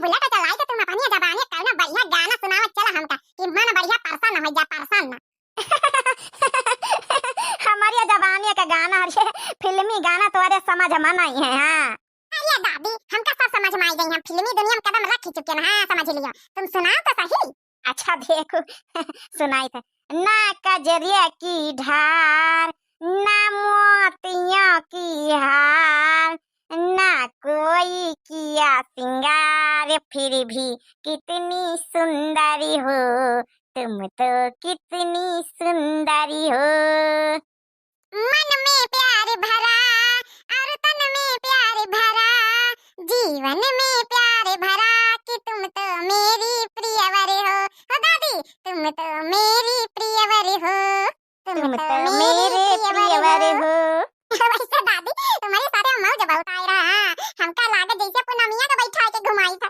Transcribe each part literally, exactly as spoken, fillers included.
बुलेट चलाई के तुम अपनी जबानी कौनो बढ़िया गाना सुनावत चला हमका, कि मन बढ़िया प्रसन्न हो जा, प्रसन्न। हमारी जबानी के गाना, अरे फिल्मी गाना तोरे समझ में नहीं है। हाँ। अरे दादी, हमका सब समझ में आई गई, हम फिल्मी दुनिया में कदम रख चुके हैं। हाँ, समझ लियो। तुम सुनाओ तो सही। अच्छा देखो, सुनाई थे। ना कजरिया की धार, ना मोतियों की हार, ना कोई किया सिंगार, फिर भी कितनी सुंदरी हो, तुम तो कितनी सुंदरी हो। मन में प्यार भरा और तन में प्यार भरा, जीवन में प्यार भरा कि तुम तो मेरी प्रियवर हो। हो दादी, तुम तो मेरी प्रियवर हो, तुम तुम तो तो मेरी मेरे प्रियवर प्रियवर हो। हो। वैसे दादी, तुम्हारे साथे मौज बहुत आए रहा, हाँ। हमका लागे जैसे पूनमिया के बैठा के घुमाई था।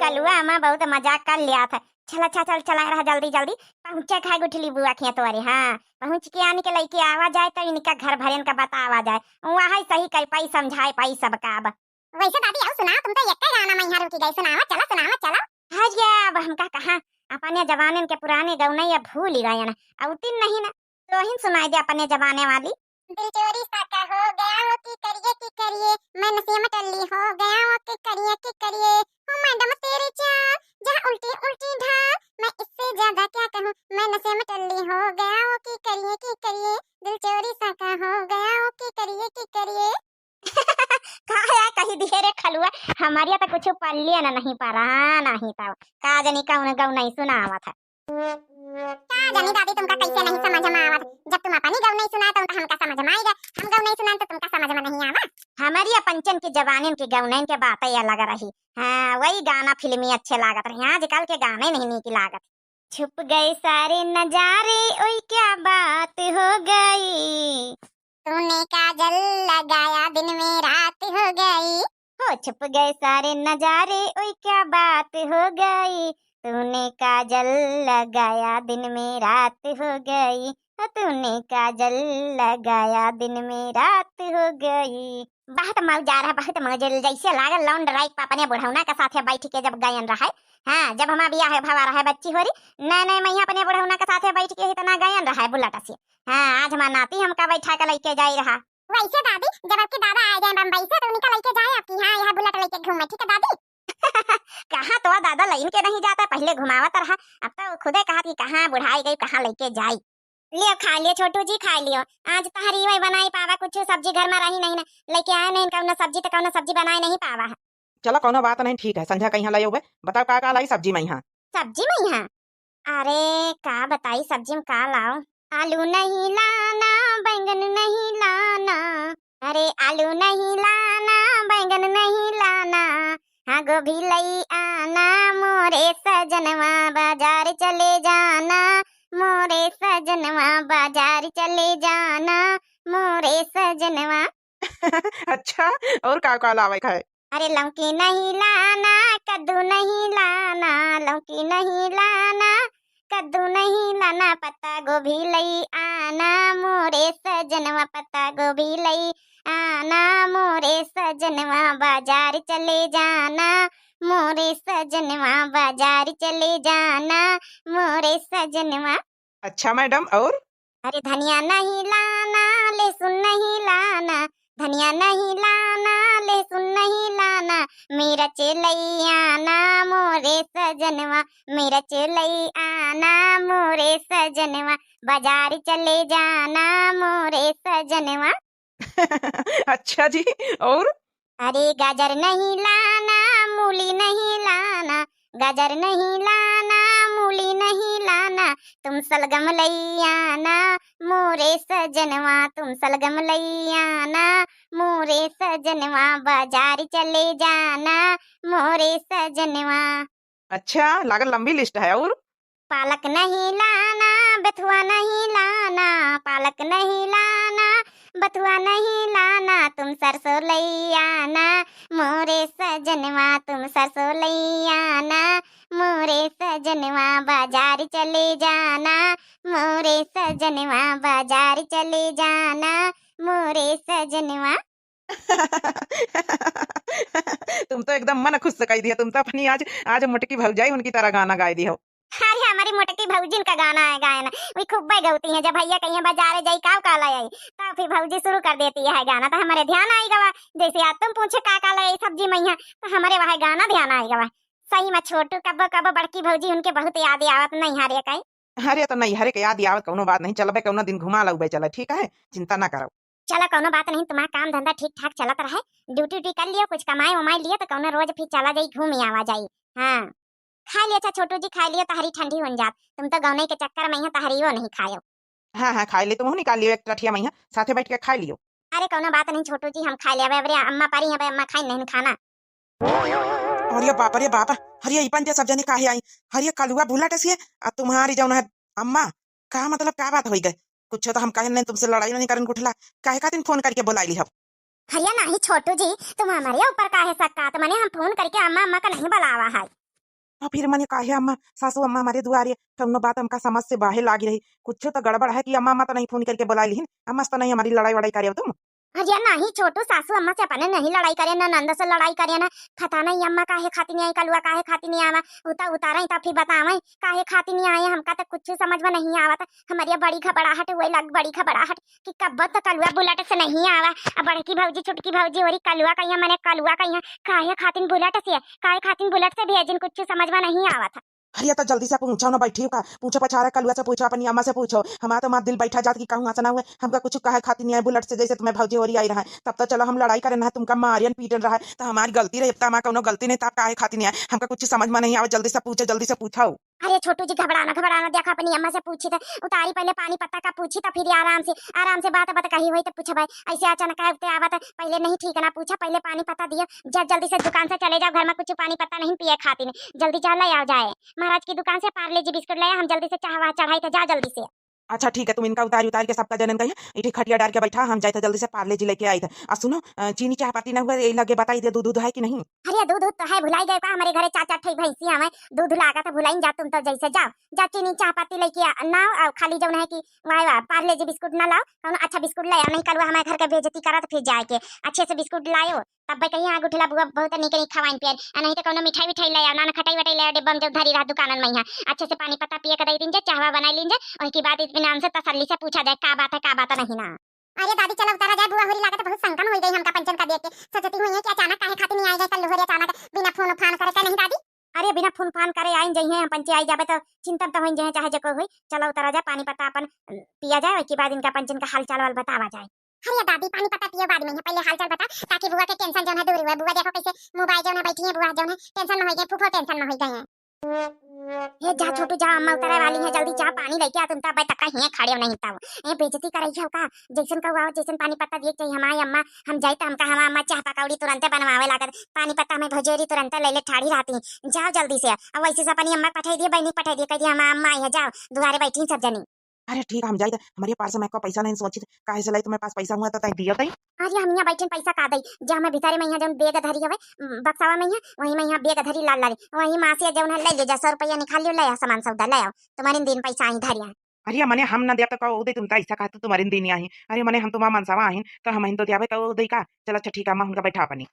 कलुआ अम्मा बहुत मजाक कर लिया था। चल, अच्छा, चल, चला रहा जल्दी, जल्दी। पहुँचे खाए गुठली बुआ खिया तोरे, हाँ। पहुँच के आने के लइके आवा जाए तो इनका घर भरेन का बतावा जाए। वहाँ सही कह पाई, समझाए पाई सबका अब। वैसे दादी, आओ सुनाओ, तुम तो एक गाना में यहाँ रुकी गई। सुनावा चला, सुनावा चला। आज ये अब हमका कहाँ, अपने जमाने के पुराने गौनई अब भूल ही गए ना। अउतिन नहीं ना, तो ही सुनाई दे अपने जमाने वाली। दिल चोरी सा का हो गया हो की करिए, की करिए, मैं नशे में टल्ली हो गया हो की करिए, की करिए। ओ मैडम तेरे चाल, जहाँ उल्टी उल्टी ढाल, मैं इससे ज्यादा क्या कहूँ, मैं नशे में टल्ली हो गया हो की करिए, की करिए। दिल चोरी सा का हो गया हो की करिए, की करिए। का है कही दिहे रे खलुआ, हमारिया तो कुछ पल्लिया ना नहीं परा, हाँ, नहीं तो का जनी कौन गौनई सुनावत है। का जानी दादी, तुमका कैसे नहीं समझ में आवत? जब तुम अपनी गौनई सुनाए तो हमका समझ में आई गए, हम गौनई सुनाए तो तुमका समझ में नहीं आवा। हमारी पंचन के जवानिन के गौनइन के बातें अलग रही। हाँ, वही गाना फिल्मी अच्छे लागत रहे, आजकल के गाने नहीं नीक लागत। छुप गए सारे नजारे, ओए क्या बात हो गई। तूने काजल लगाया, दिन में रात हो गई। हो छुप गए सारे नजारे, ओए क्या बात हो गई। तूने काजल लगाया, दिन में रात हो गई। हो तूने काजल लगाया, दिन में रात हो गई। बहुत मौज आ रहा, बहुत मौज। जैसे लागल लौंड राइक पर अपने बुढ़ौना के साथे बैठ के जब गयन रहे। हाँ, जब हमार बियाह भवा रहे बच्ची होरी, नए नए मइहाँ अपने बुढ़ौना के साथे बैठ के इतना गयन रहे बुलेट से। हाँ, आज हमार नाती हमका बैठा के लइके जाई रहा। वैसे दादी, जब आपके दादा आ जाए बम्बई से, तो उनका लइके जाए आपकी, हाँ, यहाँ बुलेट लइके घूमे, ठीक है दादी? कहाँ तो दादा लइन के नहीं जाता, पहले घुमावत रहा, अब तो खुदे कहा कि कहाँ बुढ़ाई गई, कहाँ लइके जाई। लियो खा लियो छोटू जी, खा लियो। आज तहरी वही बनाई पावा, कुछ सब्जी घर में रही नहीं ना, लइके आए नहीं कौनो सब्जी, तो कौनो सब्जी बनाए नहीं पावा है। चलो, कौनो बात नहीं, ठीक है, संझा कहिया लायो हुए, बताओ का का लाई सब्जी में यहाँ? सब्जी में यहाँ? अरे, का बताई सब्जी में का लाओ? आलू नहीं लाना, बैंगन नहीं लाना। अरे, आलू नहीं लाना, बैंगन नहीं लाना। हाँ, गोभी लई आना मोरे सजनवा, बाजार चले जाना मोरे सजनवा, बाजार चले जाना मोरे सजनवा। अच्छा, और का का लावे के है? अरे लौकी नहीं लाना, कद्दू नहीं लाना, लौकी नहीं लाना, कद्दू नहीं लाना, पत्ता गोभी लई आना मोरे सजनवा, पत्ता गोभी लई आना मोरे सजनवा, बाजार चले जाना मोरे सजनवा, बाजार चले जाना मोरे सजनवा। अच्छा मैडम, और? अरे धनिया नहीं लाना, लहसुन नहीं लाना, धनिया नहीं लाना, लहसुन नहीं लाना, मिर्च लई आना मोरे सजनवा, मिर्च लई आना मोरे सजनवा, बाजार चले जाना मोरे सजनवा। अच्छा जी, और? अरे गाजर नहीं लाना, मूली नहीं लाना, गाजर नहीं लाना, मूली नहीं लाना, तुम सलगम लई आना मोरे सजनवा, तुम सलगम लई आना मोरे सजनवा, बाजार चले जाना मोरे सजनवा। अच्छा, लागल लंबी लिस्ट है, और? पालक नहीं लाना, बेथुआ नहीं लाना, पालक नहीं लाना, बथुआ नहीं लाना, तुम सरसों लई आना मोरे सजनवा, तुम सरसों लई आना मोरे सजनवा, बाजार चले जाना मोरे सजनवा, बाजार चले जाना मोरे सजनवा। कही दिया तुम तो अपनी आज, आज मोटकी भौजाई उनकी तरह गाना गाई दियो। अरे, हमारी मोटकी भौजिन का गाना है गायन, वे खूब्बे गौती हैं। जब भैया कहीं बाजारे जाई, काव काला आई, तब फिर भौजी शुरू कर देती है गाना, तो हमारे ध्यान आई गवा। जैसे आज तुम पूछे का काला आई सब्जी मैया, तो हमारे वह गाना ध्यान आई गवा। सही में छोटू, कब्बो कब्बो बड़की भौजी उनके बहुत याद आवत नहीं हारे कई। अरे, तो नहीं हरे के याद आवत, कौनो बात नहीं, चलबे कौनो दिन घुमा लउबे, चला, ठीक है, चिंता ना करो। चला, कौनो बात नहीं, तुम्हारा काम धंधा ठीक ठाक चलत रहे, ड्यूटी उटी कर लियो, कुछ कमाए उमाए लियो, तो कौनो रोज फिर चला जाई, घूम आवा जाई। हाँ, खाए लियो, अच्छा छोटू जी, खाए लियो, तहरी ठंडी होन जात, तुम तो गौने के चक्कर में यहाँ तहरी वो नहीं खायो। हाँ, हाँ, खाए ले, तुम निकाल लियो एक टठिया मैया, साथे बैठ के खाए लियो। अरे, कौनो बात नहीं छोटू जी, हम खाए लेबे, अबरे अम्मा परी हैं, अबे अम्मा खाई नहीं खाना। अरे बाप, अरे बाप, अरे ई पंचे सब जने काहे आई? अरे कलुआ बुलट से, आ तुम्हारी जौन है अम्मा, का मतलब, का बात होई गए? कुछ तो हम कहे नहीं, तुमसे लड़ाई नहीं करन गुठला, काहे खातिर फोन करके बुलाई ली हम? अरे नाही छोटू जी, तुम हमारे ऊपर काहे शक करत? मने हम फोन करके अम्मा, अम्मा का नहीं बुलावा है। और फिर मने काहे अम्मा, सासू अम्मा हमारे दुआरे, कौनो बात हमका समझ से बाहर लागी रही, कुछ तो गड़बड़ है कि अम्मा, अम्मा तो नहीं फोन करके बुलाई लीन, अम्मा से तो नहीं हमारी लड़ाई वड़ाई करे हो तुम? अरे नाही छोटू, सासू अम्मा से अपने नहीं लड़ाई करे, ना नंद से लड़ाई करे, ना पता नहीं अम्मा काहे खातिर नहीं आई, कलुआ काहे खातिर नहीं आवा, उता उतारा ही तो फिर बतावे काहे खातिर नहीं आए, हमका तो कुछ समझ में नहीं आवत। हमारी बड़ी घबराहट हुए लग, बड़ी घबराहट कि कब्बो तो कलुआ बुलट से नहीं आवा। अब बड़की भौजी, छोटकी भौजी, और कलुआ कहिया, मने कलुआ कहिया, काहे खातिन बुलट से, काहे खातिन बुलट से भेजिन, कुछ समझ में नहीं आवत। अरे तो जल्दी से पूछो ना, बैठी का पूछो, पछारा कलुआ से पूछो, अपनी अम्मा से पूछो। हमारा तो मार दिल बैठा जात कि कहूँ ऐसा ना हुए, हमका कुछ काहे खातिर नहीं आए बुलट से, जैसे तुम्हें भौजी होरी आई रहा है, तब तो चलो हम लड़ाई करें ना, तुमका मारियन पीटन रहा है, तो हमारी गलती रही, अब तो हमारा कौनो गलती नहीं, तब काहे खातिर नहीं आए, हमका कुछ समझ में नहीं आवे, जल्दी से पूछो, जल्दी से पूछो। अरे छोटू जी, घबराना, घबराना, देखा अपनी अम्मा से पूछी थे, उतारी पहले पानी पत्ता का पूछी, तो फिर आराम से, आराम से बात, बात कही हुई तो पूछबे। ऐसे अचानक आए उते आवत, पहले नहीं ठीक ना पूछा, पहले पानी पत्ता दियो। जा जल्दी से दुकान से चले जाओ, घर में कुछ पानी पत्ता नहीं पिए खातिन, जल्दी जा ले आओ जाए महाराज की दुकान से पार्ले जी बिस्कुट ले आओ, हम जल्दी से चाह वाह चढ़ाई थे, जाओ जल्दी से। अच्छा ठीक है, तुम इनका उतारी उतारी के सबका जनन कहिए, इठी खटिया डार के बैठा, हम जाए थे जल्दी से पार्ले जी लेके आई थे। आ सुनो, अ, चीनी चाह पत्ती ना हुआ, ये लगे बताई दे, दूध दूध है कि नहीं? अरे दूध दूध तो है, भुलाई गए का? हमारे घरे चार चार ठे भैंसी हमें दूध लागत है, भुलाई जा तुम तो, जैसे जाओ, जा चीनी चाह पत्ती लेके आ, ना आओ, और खाली जौन है कि वाह वाह, पार्ले जी बिस्कुट ना लाओ, कौनो अच्छा बिस्कुट ले आओ, नहीं कलुआ हमारे घर के बेइज्जती करत फिर जाए के, अच्छे से बिस्कुट लायो, तब कहीं आग उठेला बुआ बहुत निक निक खवाइन पियाइन, आ नहीं तो कौनो मिठाई विठाई ले आओ, नान खटाई वटाई ले आओ, डिब्बा में जो धरी रहा दुकानन में यहाँ, अच्छे से पानी पत्ता पिए के दे दिन जे, चाहवा बनाई लीन जे, वही के बाद इत्मीनान से तसल्ली से पूछा जाए का बात है, का बात नहीं ना। अरे दादी, चला उतारा जाए, बुआ होरी लागत बहुत संकन होई गई हमका पंचन का देख के। सोचती हुई है कि अचानक काहे खातिर नहीं आए गए कल होरी अचानक बिना फोन फान करे, का नहीं दादी? अरे बिना फोन फान करे आइन जइहे, हम पंचे आई जाबे तो चिंता तो होइन जइहे, चाहे जो कोई होई। चला उतारा जाए, पानी पत्ता अपन, अ, पिया जाए, उसके बाद इनका पंचन का हाल चाल वाल बतावा जाए। अरे दादी, पानी पत्ता पियो बाद में, पहले हाल चाल बता, ताकि बुआ के टेंशन जौन है दूर हुए। बुआ देखो कैसे मोबाइल जौन है बैठी है, बुआ जौन है टेंशन में हो गए, फूफो टेंशन में हो गए हैं। हे जा छोटू जा, अम्मा उतरे वाली है, जल्दी जा पानी लेके आ, तुम तब तक हियां खड़े हो नहीं तब। ए बेइज्जती करई हो का? जैसन कहू आओ, जैसन पानी पत्ता दिए के चाहिए हमारी अम्मा, हम जाई त हमका हमार अम्मा चाह पकौड़ी तुरंते बनवावे लागत, पानी पत्ता हमें भजोरी तुरंते ले ले ठाड़ी रहती। जाओ जल्दी से, अब वैसे से अपनी अम्मा के पठाई दिए, बहनी के पठाई दिए, कह दिए हमार अम्मा आई है, जाओ दुआरे बैठी सब जनी। अरे ठीक है, हम जाई त हमारे पास में को पैसा नहीं सोचित, काहे से लाई तुम्हारे पास पैसा हुआ तो तय दियो तय। अरे हम यहाँ बैठे पैसा का दई, जे हमें भीतरे में यहाँ जौन बैग धरी हवे, उम, बक्सावा में यहाँ, वहीं में यहाँ बैग धरी लाल लाल, वहीं माँ से जौन है ले ले जा, सौ रुपया निकाल लियो, ले आ सामान सौदा ले आओ, तुम्हारे दिन पैसा आई धरिया। अरे मने हम ना देब तो कहो दे, तुम तो ऐसा कहते तुम्हारे दिन आई। अरे मने हम तुम्हारा मनसावा आहिन तो हम तो देबे कहो दे का। चल अच्छा ठीक है, अम्मा उनका बैठा अपनी।